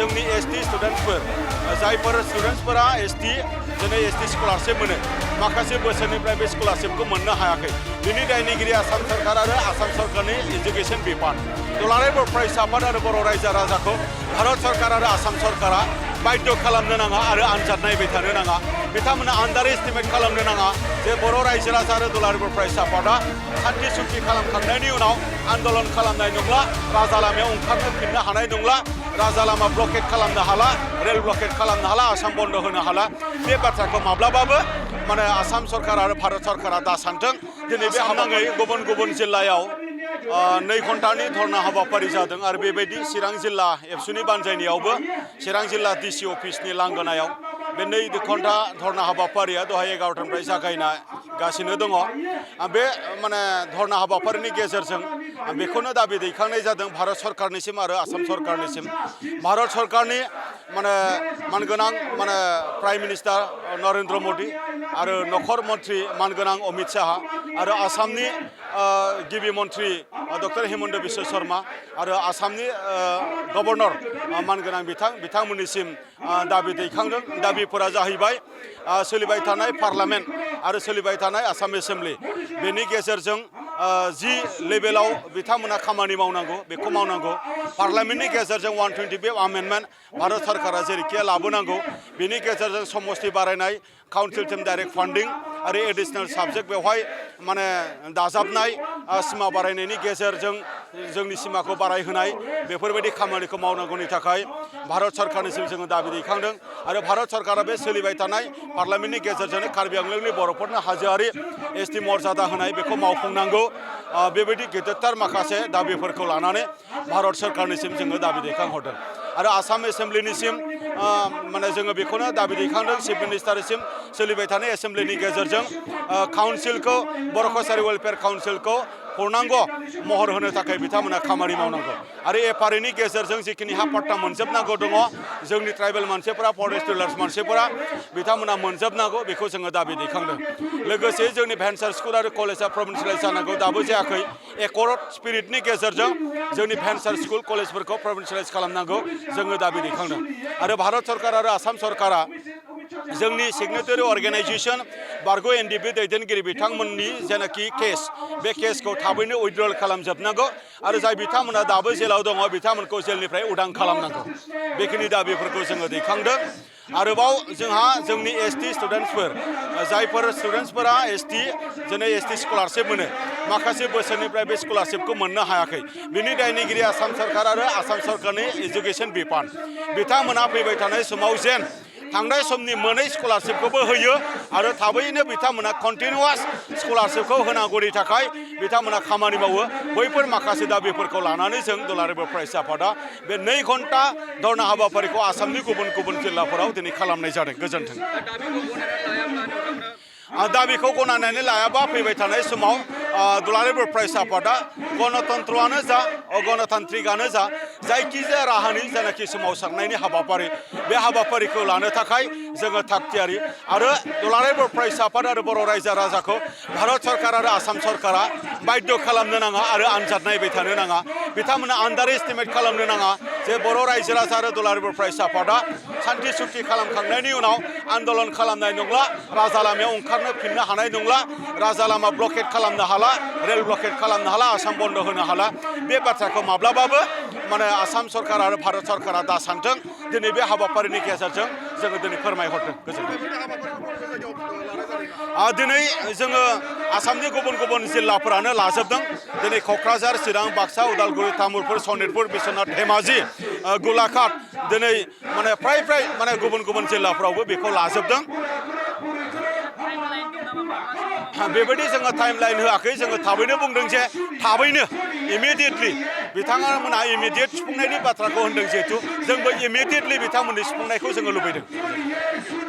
जोंनि एसटी स्टुडेन्टफोर जायफोर स्टुडेन्टसफोरा एसटी दिनै एसटी स्कलारशिप मोनो माखासे बोसोरनिफ्राय बे स्कलारशिपखौ मोननो हायाखै बिनि दायनिगिरि आसाम सरकार आरो आसाम सरकारनि एजुकेशन बिफान दुलाराय बर' फरायसा आफाद आरो बर' रायजो राजाखौ भारत सरकार आरो आसाम सरकारा बाध्य खालामनो नाङा आरो आनजाद नायबाय थानो नाङा बिथांमोना आन्डार एस्टिमेट खालामनो नाङा जे बर' रायजो राजा आरो दुलाराय बर' फरायसा आफादा सान्थि सुक्ति खालामखांनायनि उनाव आन्दलन खालामनाय नंला राजा लामायाव ओंखारनो फिननो हानाय नंला राजा लामा ब्लकेट खालामनो हाला रेल ब्लकेट खालामनो हाला आसाम बन्द होनो हाला बे बाथ्राखौ माब्लाबाबो माने आसाम सरकार आरो भारत सरकारा दा सानथों दिनै बे नाङै गुबुन गुबुन जिल्लायाव 2 घन्टानि धरना हाबाफारि जादों आरो बेबायदि चिरां जिल्ला एबसुनि बानजायनायावबो चिरां जिल्ला डिसि अफिसनि लांगोनायाव बे 2 घन्टा धरना हाबाफारिया दहाय 11टानिफ्राय जागायगासिनो दङ बे माने धरना हाबाफारिनि गेजेरजों बेखौनो दाबि दैखांनाय जादों भारत सरकारनिसिम आरो आसाम सरकारनिसिम भारत सरकारनि माने मानगोनां माने प्राइम मिनिस्टार नरेन्द्र मोदी आरो नखर मन्त्रि मानगोनां अमित शाह आरो आसामनि गिबि मन्त्रि डक्टर हिमन्त बिश्व शर्मा आरो आसामनि गभर्नर मानगोनां बिथांमोननिसिम दाबि दैखांदों दाबिफोरा जाहैबाय सोलिबाय थानाय पार्लामेन्ट आरो सोलिबाय थानाय आसाम एसेम्बलि बेनि गेजेरजों जि लेभेलाव बिथांमोना खामानि मावनांगौ बेखौ मावनांगौ पार्लामेन्टनि गेजेरजों 125 आमेन्डमेन्ट भारत सरकारा जेरैखि लाबोनांगौ बेनि गेजेरजों समस्ति बारायनाय काउन्सिल टिम डाइरेक्ट फान्डिं आरो एडिशनेल साबजेक्ट बेवहाय माने दाजाबनाय सिमा बारायनायनि गेजेरजों जोंनि सिमाखौ बारायहोनाय बेफोरबायदि खामानिखौ मावनांगौनि थाखाय भारत सरकारनिसिम जोङो दाबि दैखांदों आरो भारत सरकारा बे सोलिबाय थानाय पार्लामेन्टनि गेजेरजोंनो कार्बि आंलंनि बर'फोरनो हाजोआरि एसटि मर्यादा होनाय बेखौ मावफुंनांगौ बेबायदि गिदिरथार माखासे दाबिफोरखौ लानानै भारत सरकारनिसिम जोङो दाबि दैखांहरदों आरो आसाम एसेम्बलिनिसिम माने जोङो बेखौनो दाबि दैखांदों चिफ मिनिस्टारसिम सोलिबाय थानाय एसेम्बलिनि गेजेरजों काउन्सिलखौ बर' कसारि वेलफेयार काउन्सिलखौ पूर्णांग महर होनो थाखाय बिथांमोना खामानि मावनांगौ आरो एफआरएनि गेजेरजों जिखिनि हा पट्टा मोनजोबनांगौ दङ जोंनि ट्राइबेल मानसिफोरा फरेस्ट डिलार्स मानसिफोरा बिथांमोना मोनजोबनांगौ बेखौ जोङो दाबि दैखांदों लोगोसे जोंनि भेन्सार स्कुल आरो कलेजा प्रभिन्सियेलाइज जानांगौ दाबो जायाखै एकर्ड स्पिरिटनि गेजेरजों जोंनि भेन्सार स्कुल कलेजफोरखौ प्रभिन्सियेलाइज खालामनांगौ जोङो दाबि दैखांदों आरो भारत सरकार आरो आसाम सरकारा जोंनि सिगनेटारि अर्गेनाइजेसन बारग' एनडिपि दैदेनगिरि बिथांमोननि जेनाखि केस बे केसखौ थाबैनो उइथड्रल खालामजोबनांगौ आरो जाय बिथांमोना दाबो जेलाव दङ बिथांमोनखौ जेलनिफ्राय उदां खालामनांगौ बेखिनि दाबिफोरखौ जोङो दैखांदों आरोबाव जोंहा जोंनि एसटि स्टुडेन्टसफोर जायफोर स्टुडेन्टसफोरा दिनै एसटि स्कलारशिप मोनो माखासे बोसोरनिफ्राय बे स्कलारशिपखौ मोननो हायाखै बिनि दायनिगिरि आसाम सरकार आरो आसाम सरकारनि एजुकेशन बिफान बिथांमोना फैबाय थानाय समाव जेन थांनाय समनि मोनै स्कलारशिपखौबो होयो आरो थाबैनो बिथांमोना कन्टिनिउआस स्कलारशिपखौ होनांगौनि थाखाय बिथांमोना खामानि मावो बैफोर माखासे दाबिफोरखौ लानानै जों दुलाराय बर' फरायसा आफादा बे 2 घन्टा धरना हाबाफारिखौ आसामनि गुबुन गुबुन जिल्लाफोराव दिनै खालामनाय जादों गोजोन्थों दाबिखौ गनायनानै लायाबा फैबाय थानाय समाव दुलाराय बर' फरायसा आफादा गणतन्त्रआनो जा अगणतान्त्रिकआनो जा जायखिजाया राहानि जेनाखि सोमावसारनायनि हाबाफारि बे हाबाफारिखौ लानो थाखाय जोङो थागथियारि आरो दुलाराय बर' फरायसा आफाद आरो बर' रायजो राजाखौ भारत सरकार आरो आसाम सरकारा बाध्य खालामनो नाङा आरो आनजाद नायबाय थानो नाङा बिथांमोना आन्डार एस्टिमेट खालामनो नाङा जे बर' रायजो राजा आरो दुलाराय बर' फरायसा आफादा सान्थि सुक्ति खालामखांनायनि उनाव आन्दलन खालामनाय नंला राजा लामायाव ओंखारनो फिननो हानाय नंला राजा लामा ब्लकेट खालामनो हाला रेल ब्लकेट खालामनो हाला आसाम बन्द होनो हाला बे बाथ्राखौ माब्लाबाबो माने आसाम सरकार आरो भारत सरकारा दा सानथों दिनै बे हाबाफारिनि गेजेरजों जोङो दिनै फोरमायहरदों गोजोन्थों दिनै जोङो आसामनि गुबुन गुबुन जिल्लाफोरानो लाजोबदों दिनै क'क्राझार चिरां बाक्सा उदालगुरि तामुलपुर सनितपुर बिश्वनाथ धेमाजि गलाघाट दिनै माने फ्राय माने गुबुन गुबुन जिल्लाफोरावबो बेखौ लाजोबदों बेबायदि जोङो टाइम लाइन होआखै जोङो थाबैनो बुंदों जे थाबैनो इमिडियेटलि बिथांमोनहा इमिडियेट सुफुंनायनि बाथ्राखौ होनदों जिहेतु जोंबो इमिडियेटलि बिथांमोननि सुफुंनायखौ जोङो लुबैदों